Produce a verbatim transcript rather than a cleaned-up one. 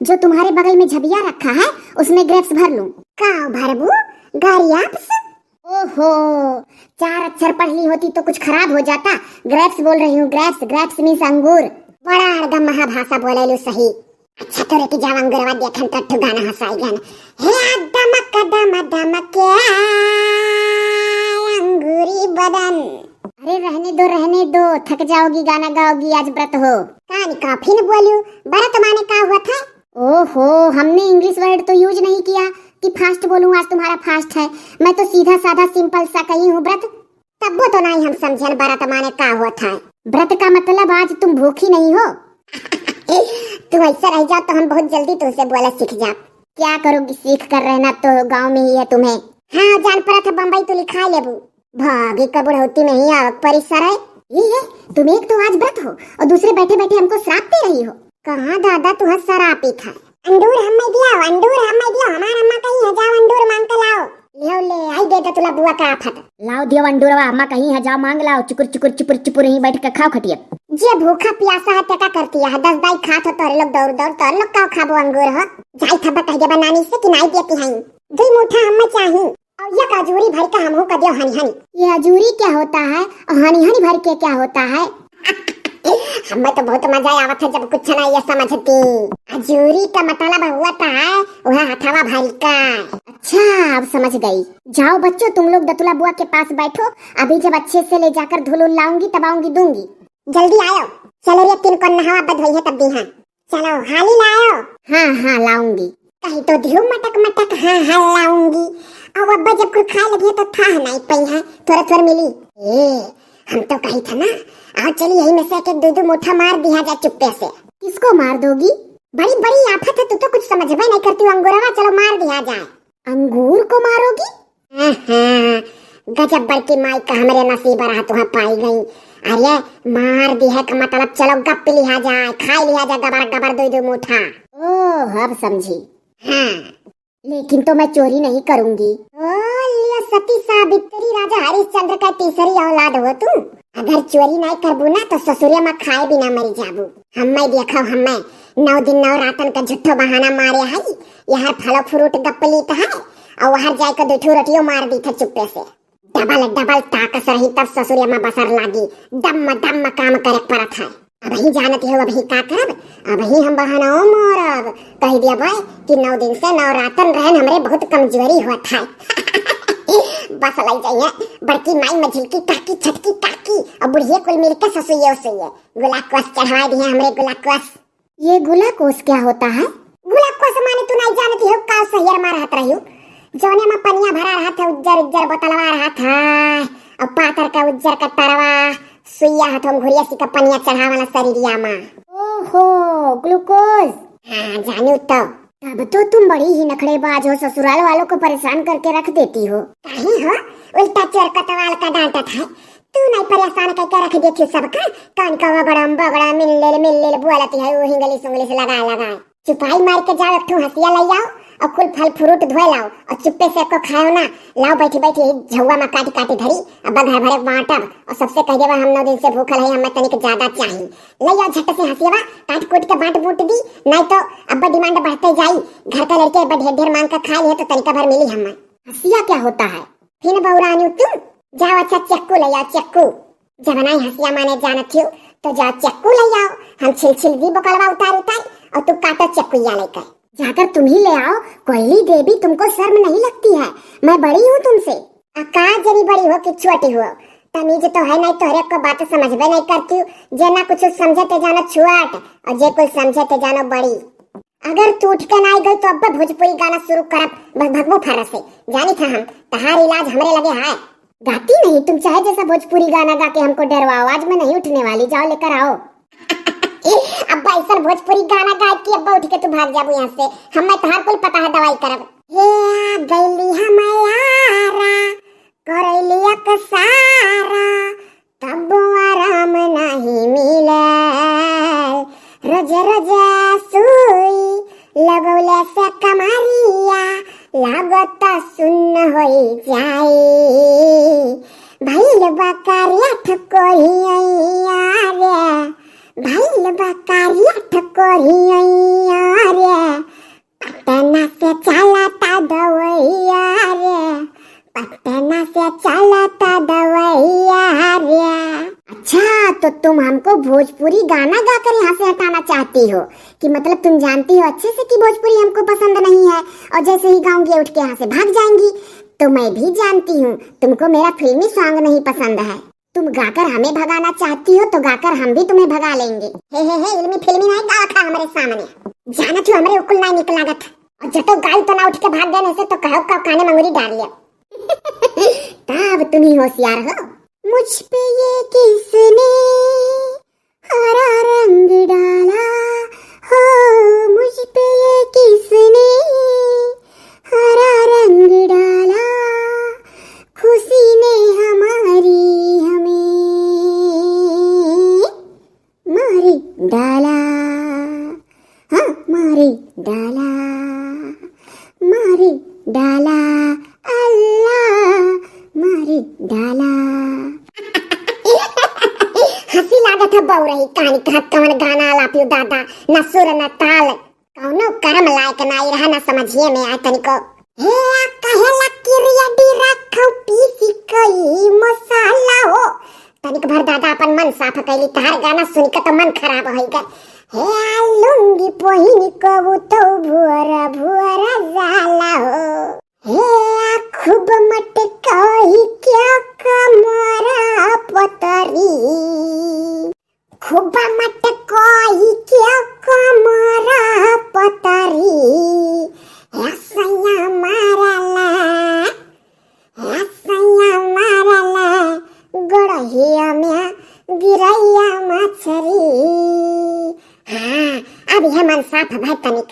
जो तुम्हारे बगल में झबिया रखा है, उसमें ग्रेप्स भर लूं। का भरबू? गारियाप्स? ओहो, चार अक्षर पढ़ ली होती तो कुछ खराब हो जाता। ग्रेप्स बोल रही हूँ, ग्रेप्स। ग्रेप्स मीन्स अंगूर। बड़ा अड़गम महा भाषा बोलेलू सही। अच्छा, तोरे के जावा अंगूरवा देखन तो ठु गाना हंसाई गन। हे दमक दम दमक अंगूरी बदन। अरे रहने दो, रहने दो, थक जाओगी, गाना गाओगी, आज व्रत हो। कान काफी न बोलियो, व्रत माने का हुआ था? ओहो, हमने इंग्लिश वर्ड तो यूज नहीं किया कि फास्ट बोलूं, आज तुम्हारा फास्ट है। मैं तो सीधा साधा सिंपल सा कही हूँ व्रत। तब्बो तो नहीं हम समझन व्रत माने का होत है। व्रत का मतलब आज तुम भूखी नहीं हो। तू ऐसा रह जाओ तो हम बहुत जल्दी तुमसे बोला सीख जा। क्या करोगी, सीख कर रहना तो गांव में ही है तुम्हें। हाँ, जान पड़ा था बम्बई तो लिखा लेबू। भागी का बुढ़ौती में ही आवक परी सर है। ये, ये, तुम एक तो आज व्रत हो और दूसरे बैठे बैठे हमको श्राप दे रही हो। कहाँ दादा तुहर सरापित है? अंडूर हम्मे दियो, अंडूर हम्मे दियो, हमार अम्मा कही है, जाओ अंडूर मांग के लाओ। लियो ले, आई दे दतुला बुआ का आफत। लाओ दियो अंडूरवा, अम्मा कही है, जाओ मांग लाओ, चुकुर चुकुर चुपुर चुपुर यहीं बैठ के खाओ खटिया। जे भूखा प्यासा है, तेका करती है, दस दाई खात हो तोरे लोग दौड़ दौड़, तोरे लोग का खाबो अंगूर हो? जाई था बता देबा नानी से कि नाई देती हैं, दुई मुठा हम्मे चाही। और ये अजूरी भर के हमहू का दियो हनी हनी। ये अजूरी क्या होता है और हनी हनी भर के क्या होता है? हमें तो बहुत मजा आवत है जब कुछ ना ये समझती। अजूरी का मतलब हुआ था है वह हथवा भर का। अच्छा, अब समझ गई। जाओ बच्चों, तुम लोग दतुला बुआ के पास बैठो, अभी जब अच्छे से ले जाकर धुल उल लाऊंगी तब आऊंगी दूंगी। जल्दी आयो, चलो रे, तीन कौन नहावा बध हुई है तब दी है। चलो, हाली लाओ। हाँ, हाँ, लाऊंगी। कही तो दियो मटक मटक, हाँ, हाँ, लाऊंगी। अब अब्बा जब कुल खाए लगी तो था नहीं पई है, थोड़ा थोड़ा मिली। ए, हम तो कही था ना, आओ चली यही में से एक एक दो दो मुठा मार दिया जाए चुप्पे से। किसको मार दोगी? बड़ी बड़ी आफत है, तू तो कुछ समझबे नहीं करती हो अंगूरवा, चलो मार दिया जाए। अंगूर को मारोगी? हाँ, हाँ, गजब बड़की माई का हमरे नसीब रहा तुहा पाई गई। अरे मार दी है का मतलब चलो गप लिहा जाए, खाई लिहा जाए गबर गबर दो दो मुठा। ओह, अब समझी। हाँ। लेकिन तो मैं चोरी नहीं करूंगी। ओ, लियो सती सावित्री राजा हरिश्चंद्र का तीसरी औलाद हो तू। अगर चोरी नहीं करबू ना तो ससुरिया में खाए बिना मरी जाबू। हम्मे देखो हम्मे नौ दिन नौ रातन का झूठो बहाना मारे है। यहाँ फलो फ्रूट गप लीत है और वहाँ जाए के दो ठो रोटियो मार दी था चुप्पे से। डबल डबल ताकस रही तब ससुरिया में बसर लागी। दम दम काम करे परत है। अबही जानत हो अबही का करब, अबही हम बहाना मारब, कह दिया भाई कि नौ दिन से नौ रातन रहन हमरे बहुत कमजोरी होत है। बस लग जाइए बड़की माई मझिलकी काकी छटकी काकी और बुढ़िए कुल मिलके ससुइये उसुइये गुलाकोस चढ़वा दिए हमरे गुलाकोस। ये गुलाकोस क्या होता है? गुलाकोस माने तू नहीं जानती हो का सहियर में रहत रही हो, जौने में पनिया भरा रहत है, उज्जर उज्जर बोतलवा रहत है, और पातर का उज्जर का तरवा, सुइया हाथों में घुरिया सी का पनिया चढ़ावला शरीरिया में। ओहो, ग्लूकोज। हाँ, जानू तो। तब तो तुम बड़ी ही नखड़ेबाज हो, ससुराल वालों को परेशान करके रख देती हो। काहे हो? उल्टा चोर कोतवाल का डांटत है। तू नहीं परेशान करके रख देती सबका, कान का वगड़म बगड़म मिल्लेल मिल्लेल बोलती है, वो हिंगली सुंगली से लगा लगा। चुपाई मार के जाओ, एक ठो हंसिया ले आओ और कुल फल फ्रूट धोए लाओ और चुप्पे से एको खाओ ना। लाओ बैठी बैठी यही झउआ में काटी काटी धरी, अब घर भरे बांटब और सबसे कह देबा हम नौ दिन से भूखल है, हमें तनिक ज्यादा चाही। ले आओ झट से हंसिया, काट कूट के बांट बूट दी, नहीं तो अब डिमांड बढ़ते जाई। घर का लड़के अब ढेर ढेर मांग के खा लिए तो तनिका भर मिली हमें। हंसिया क्या होता है? फिन बौरानी तू, जाओ अच्छा चक्कू ले आओ, चक्कू। जब नहीं हंसिया माने जानत हो तो जाओ चक्कू ले आओ, हम छिल छिल दी बोकलवा उतार उतार और तू काटो चक्कू या लेकर। जाकर तुम ही ले आओ। कोयली देवी, तुमको शर्म नहीं लगती है? मैं बड़ी हूँ तुमसे। आ का जरी बड़ी हो कि छोटी हो, तमीज तो है नहीं, तोहरे को बात समझबे नहीं करती हूँ। जे ना कुछ समझे ते जानो छोट और जे कुछ समझे ते जानो बड़ी। अगर तू उठ के ना आई गई तो अब भोजपुरी गाना शुरू करब, बस भगबू फरस से। जानी था हम, तहार इलाज हमरे लगे है। गाती नहीं तुम, चाहे जैसा भोजपुरी गाना गा के हमको डरवाओ, आज मैं नहीं उठने वाली, जाओ लेकर आओ। अब ऐसा भोजपुरी गाना गाए कि अब उठ के तू भाग जाबू यहाँ से, हमें तहार कुल पता है दवाई करब। हे आ गईली हम यारा, करैली अकसारा, तब आराम नहीं मिले। रोज रोज सुई लगौले से कमरिया लागत सुन्न होई जाई। भइल बा करिया ठकोरिया रे, भइल बा करिया ठकोरिया रे। तो तुम हमको भोजपुरी गाना गाकर यहाँ से हटाना चाहती हो कि मतलब तुम जानती हो अच्छे से कि भोजपुरी हमको पसंद नहीं है और जैसे ही गाऊंगी उठ के यहाँ से भाग जाएंगी। तो मैं भी जानती हूँ तुमको मेरा फिल्मी सॉन्ग नहीं पसंद है। तुम गाकर हमें भगाना चाहती हो तो गाकर हम भी तुम्हें भगा लेंगे। हे हे हे, इल्मी फिल्मी नहीं गावा था हमारे सामने। जाना तू हमरे उकुल नहीं निकलागत। और जतो गाई तो ना उठ के भाग गए, नहीं से तो कहो का काने मंगुरी डाल लिया। तब तुम ही होशियार हो। मुझ पे ये किसने हरा रंग डाला हो, मुझ पे ये किसने हरा रंग डाला, खुशी ने हमारी हमें मारी डाला, हाँ मारी डाला, मारी डाला, अल्लाह मारी डाला। हंसी लागत है बउरही, कहानी कहत कवन गाना आलापियो दादा, न सुर न ताल, कौनो कर्म लायक नाई रहा, न समझिए में आए तनिको। हे आ कहेला कि रिया डी रखौ पीसी कई मसाला हो। तनिक भर दादा अपन मन साफ कैली, तहार गाना सुन के तो मन खराब हो गए। हे आ लुंगी पहिन कबू तो भुअरा भुअरा जाला हो। हे आ खूब मटकाई क्या कमरा पतरी, खूब मटकाई क्या कमरा पतरी। हे सैया मारला, हे सैया मारला, गड़हिया में गिरैया मछरी। हाँ, अब यह मन साफ भय तनिक।